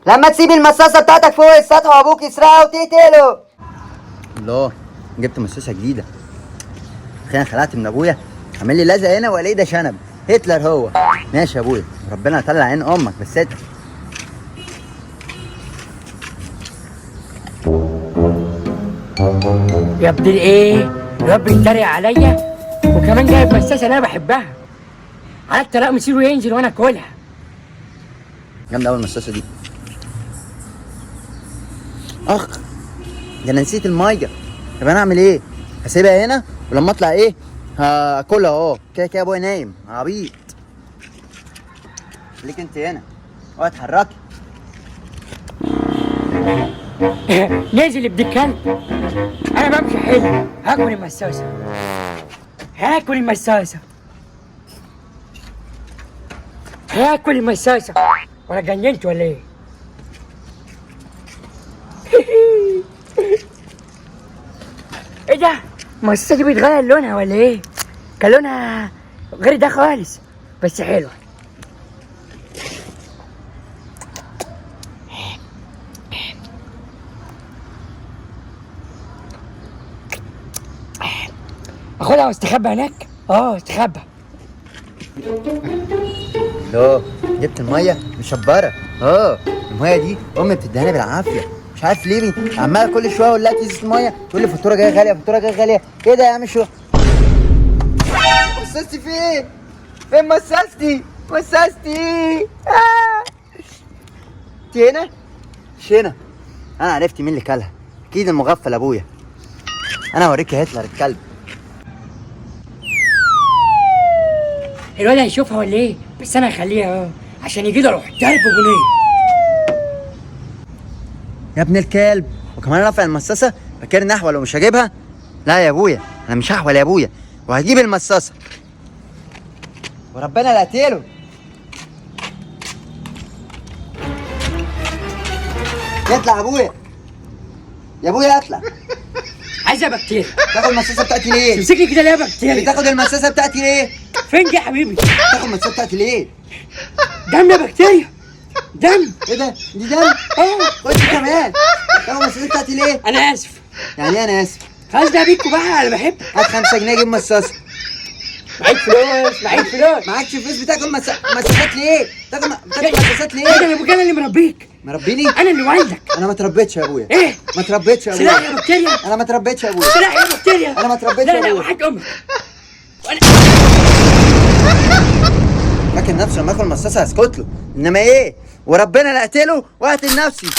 لما تسيب المصاصه بتاعتك فوق السطح وابوك يسرقها وتقتله. الله، جبت مصاصه جديدة. خلينا خلعت من ابويا، عامل لي لزق هنا ولا ايه ده؟ شنب هتلر هو. ماشي يا ابويا، ربنا يطلع عين امك بس انت. يا ابن الايه، الواد بيتريق عليا وكمان جايب مصاصه اللي انا بحبها. على الطلاق مسيره ينزل وانا اكلها. جامدة قوي المصاصه دي. اخ، ده انا نسيت المية. طب انا اعمل ايه؟ هسيبها هنا ولما اطلع ايه هاكلها. اهو كده كده ابويا نايم عبيط. خليك انت هنا، اوعى تتحركي. نزل ابن الكلب. انا بمشي حلو، هاكل المصاصه، هاكل المصاصه، هاكل المصاصه. وانا اتجننت ولا ايه؟ ايه ده؟ المصاصه دي بيتغير لونها ولا ايه؟ كان لونها غير ده خالص، بس حلوة. اخدها واستخبى هناك؟ اه استخبى. لا، جبت المية مشبره. المية دي امي بتديها لي بالعافية، مش عارف ليه عماله كل شوية اقول لها تيجي المية، تقول لي فاتورة جاية غالية، فاتورة جاية غالية. ايه ده يا عم؟ شو مصاصتي فين؟ فين مصاصتي؟ مصاصتي! انت هنا؟ مش هنا. انا عرفت مين اللي كلها، اكيد المغفل ابويا. انا هوريك يا هتلر الكلب. الواد هيشوفها ولا ايه؟ بس انا هخليها عشان يجي له روح ضرب بنيه. يا ابن الكلب، وكمان رافع المصاصه. فاكرني احول ومش هجيبها؟ لا يا ابويا، انا مش هحول يا ابويا، وهجيب المصاصه وربنا لا قتله. يطلع يا ابويا، يا ابويا اطلع. عايزها بكتيريا. تاخد المصاصه بتاعتي ليه؟ تمسكني كده ليه يا بكتيريا؟ بتاخد المصاصه بتاعتي ليه؟ فين دي يا حبيبي؟ بتاخد المصاصه بتاعتي ليه؟ دم يا بكتيريا، دم. ايه ده؟ دي دم؟ خد كمان. تاخد المصاصه بتاعتي ليه؟ انا اسف. يعني ايه انا اسف؟ خلاص ده بيكو بقى، انا بحبك. هات 5 جنيه جيب مصاصه. معيك فلوس، معيك فلوس. معكش فلوس، بتاكل مسافات ليه؟ بتاكل مسافات ايه ده ليه؟ يا ابوك؟ انا اللي مربيك. مربيني؟ انا اللي والدك. انا ما تربيتش يا ابويا. ايه؟ ما تربيتش يا سلاح ابويا. يا بكتيريا. انا ما تربيتش يا ابويا. سلاح يا بكتيريا. انا ما تربيتش لا يا لا، ابويا. وحاج امك. فاكر نفسه لما اكل مصاصه هسكت له، انما ايه؟ وربنا لا اقتله واقتل نفسي.